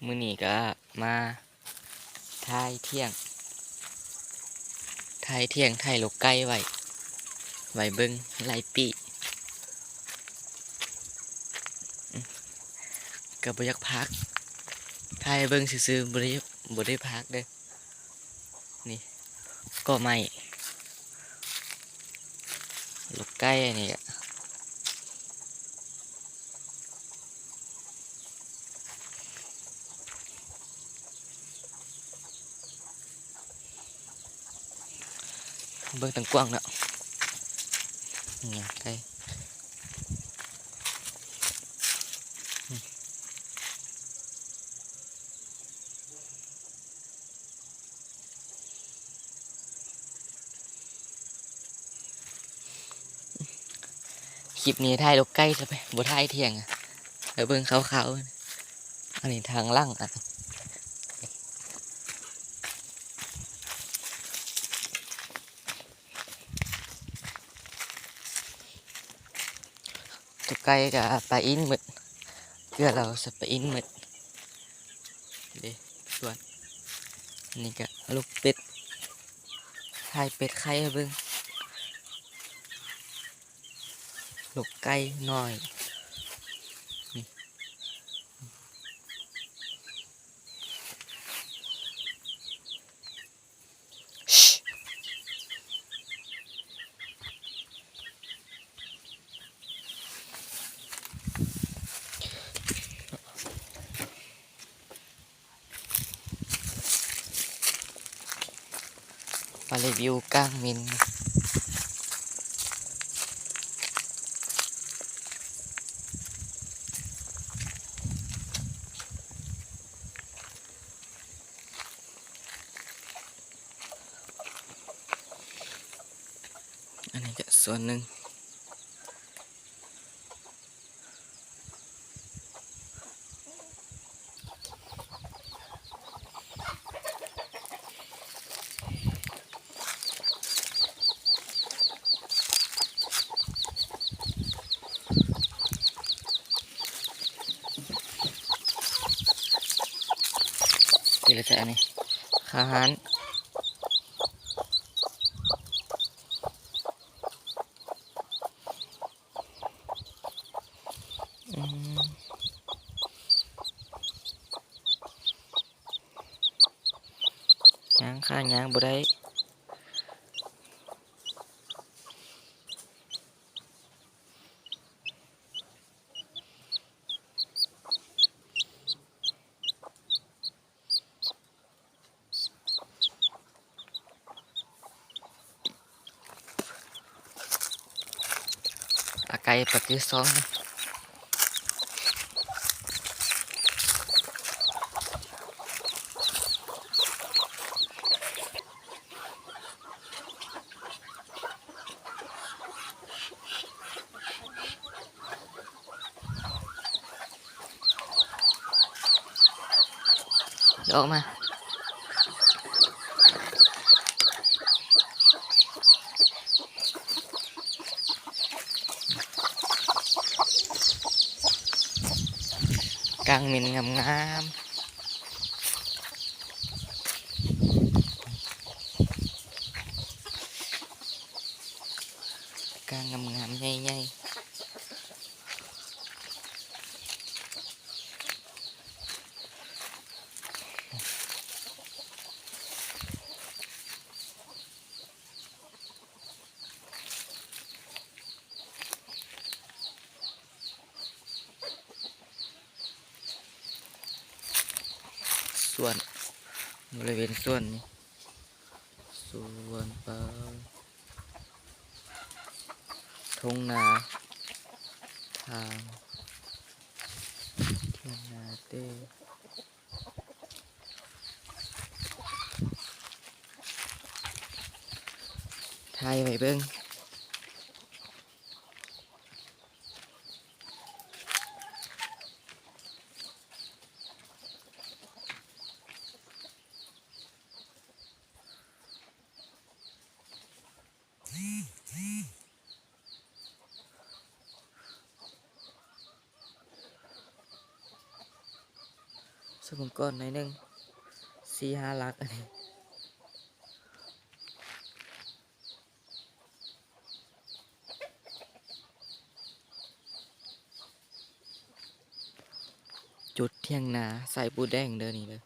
ມື້ນີ້ກໍມາຖ່າຍທ່ຽງ ຖ່າຍທ່ຽງ ຖ່າຍລູກໄກ່ໄວ້ ໄວ້ເບິ່ງໄລ່ປີ້ ກໍບໍ່ຢາກພາກ ຖ່າຍເບິ່ງຊື່ໆ ບໍ່ໄດ້ ບໍ່ໄດ້ພາກເດີ້. ນີ້ ກໍໄມ້ ລູກໄກ່ອັນນີ້ກະ ເບິ່ງຕັ້ງກວ້າງເນາະ ນີ້ໄກ່. ຄລິບນີ້ຖ່າຍລູກໄກ່ຊະໄປ ບໍ່ຖ່າຍທ່ຽງ ໃຫ້ເບິ່ງຄາວໆ ອັນນີ້ທາງຫຼັງ ຕົວໄກ່ກະປາອິນໝົດ ເກືອລາວສະປາອິນໝົດເດ້ ສ່ວນນີ້ກະລູກເປັດ ຖ່າຍເປັດໄຂ່ໃຫ້ເບິ່ງ ລູກໄກ່ນ້ອຍ ນີ້. ມາຣີວິວກາງມິນ. ອັນນີ້ກະສ່ວນໜຶ່ງ ນີ້ລະຈ້ະ ອັນນີ້ ຄາຮ້ານ. ອືມ ຍ່າງ ຂາຍ່າງບໍ່ໄດ້. ປາໄກ່ ປາຈື່ສອງ. ອອກມາ ກາງມິນງາມໆ. ກາງງາມໆ ໃຫຍ່ໆ. ສວນ ບໍລິເວນສວນນີ້ ສວນປາ ທົ່ງນາ ທາງ ທົ່ງນາເຕ້ ຖ່າຍໄວ້ເບິ່ງ. ສ ເບິ່ງກ່ອນໜ້ອຍໜຶ່ງ ສີ່ຫ້າຫຼັກອັນນີ້. ຈຸດຖຽງນາ ໃສ່ປູແດງເດີນີ້ເດີ.